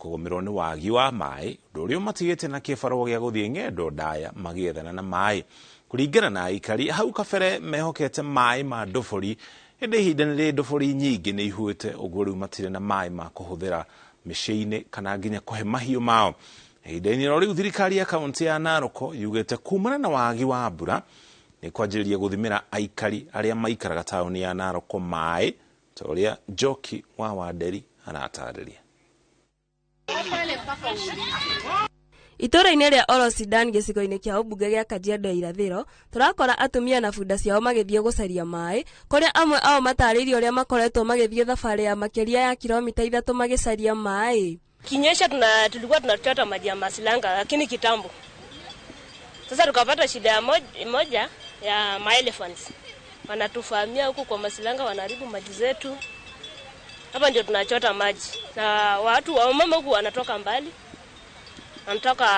Kũgũmĩrwo nĩ wagi wa maĩ, ũndũ ũrĩa ũmatigĩte na kĩbarũa gĩa gũthiĩ ng'endo ndaya magĩethana na maĩ. Kũringana na aikari, hau kabere mehokete maĩ ma ndobori, ĩndĩ ihinda-inĩ rĩrĩ ndobori nyingĩ nĩ ihuĩte, ũguo rĩu matirĩ na maĩ ma kũhũthĩra mĩciĩ-inĩ kana nginya kũhe mahiũ mao. Ihinda-inĩ oro rĩu thirikari ya kaunti ya Narok yugĩte kumana na wagi wa mbura nĩ kwanjĩrĩria gũthimĩra aikari arĩa maikaraga taũni ya Narok maĩ, ta ũrĩa Njoki wa Wanderi aratarĩria. Itũũra-inĩ rĩa Olosidan gĩcigo-inĩ kĩa ũmbunge gĩa Kajiado ya irathĩro, tũrakora atumia na bunda ciao magĩthiĩ gũcaria maĩ, kũrĩa amwe ao matarĩirie ũrĩa makoretwo magĩthiĩ thabarĩ ya makĩria ya kilomita 3 magĩcaria maĩ. Kinyesha tulikuwa tunachota maji ya Masilanga, lakini kitambo. Sasa tukapata shida ya moja ya ma-elephants. Wanatufahamia huku kwa Masilanga, wanaharibu maji zetu. Hapa ndio tunachota maji. Na watu wa mama huku wanatoka mbali. Wanatoka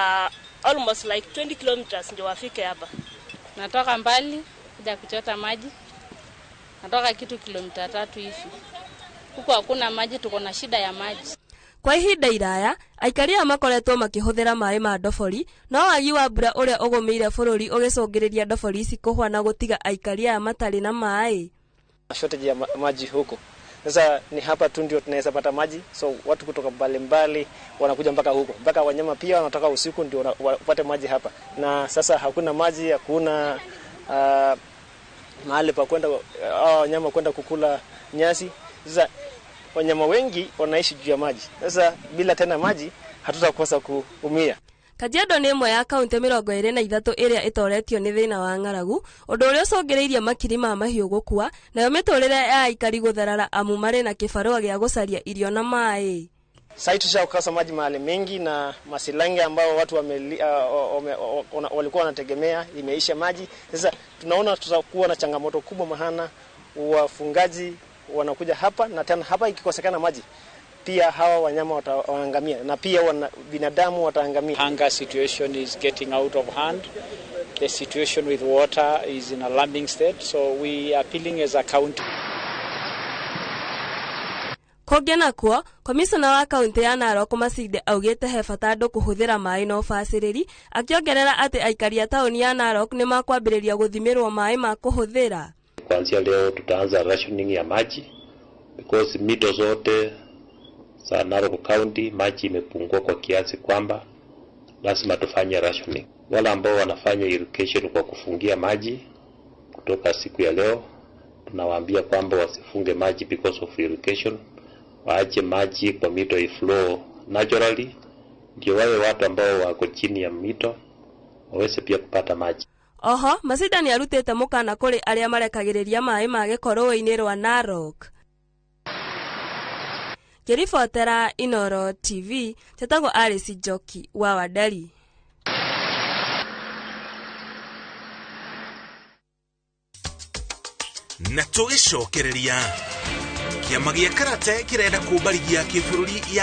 almost like 20 kilometers ndio wafike hapa. Natoka mbali kuja kuchota maji. Natoka kitu kilomita 3 hivi. Huku hakuna maji, tuko na shida ya maji. Kwa ihinda iraya, aikari aya makoretwo makĩhũthĩra maĩ ma ndobori, no wagi wa mbura ũrĩa ũgũmĩire bũrũri ũgĩcũngĩrĩria ndobori ici kũhwa na gũtiga aikari aya matarĩ na maĩ. Shortage ya maji huko. Sasa ni hapa tu ndio tunaweza pata maji, so watu kutoka mbalimbali wanakuja mpaka huko. Mpaka wanyama pia wanatoka usiku ndio wapate maji hapa. Na sasa hakuna maji, hakuna mahali pa kwenda wanyama kwenda kukula nyasi. Sasa wanyama wengi wanaishi juu ya maji. Sasa bila tena maji hatutakosa kuumia. Kajiado nĩ ĩmwe ya kaunti 23 ĩrĩa ĩtoretio nĩ thĩna wa ng'aragu, ũndũ ũrĩa ũcũngĩrĩirie makiri ma mahiũ gũkua, nayo mĩtũrĩre ya aikari gũtharara amu marĩ na kĩbarũa gĩa gũcaria irio na maĩ. Sasa tushakosa maji mahali mengi, na Masilange ambao watu walikuwa wanategemea imeisha maji. Sasa tunaona tutakuwa na changamoto kubwa, maana wafungaji wanakuja hapa, na tena hapa ikikosekana maji pia hawa wanyama wataangamia na pia binadamu wataangamia. Hunger situation is getting out of hand. The situation with water is in alarming state, so we are appealing as a county. Kũngĩ nakuo, komicona wa kaunti ya Narok Masinde augĩte he bata andũ kũhũthĩra maĩ na ũbacĩrĩri, akĩongerera atĩ aikari a taũni ya Narok nĩ makwambĩrĩria gũthimĩrwo maĩ ma kũhũthĩra. Kuanzia leo tutaanza rationing ya maji because mito zote za Narok County maji imepungua kwa kiasi kwamba lazima tufanye rationing. Wale ambao wanafanya irrigation kwa kufungia maji kutoka siku ya leo, tunawaambia kwamba wasifunge maji because of irrigation, waache maji kwa mito iflow naturally, ndio wale watu ambao wako chini ya mito waweze pia kupata maji. Oho, Masida nĩ arutĩte mũkana kũrĩ arĩa marekagĩrĩria maĩ ma gĩko rũĩ-inĩ rwa Narok. Ngĩribotera Inooro TV, njetagwo Alice Njoki wa Wanderi. Na tũgĩcokereria, kĩama gĩa karate kĩrenda kũmbarithia kĩbũrũri ya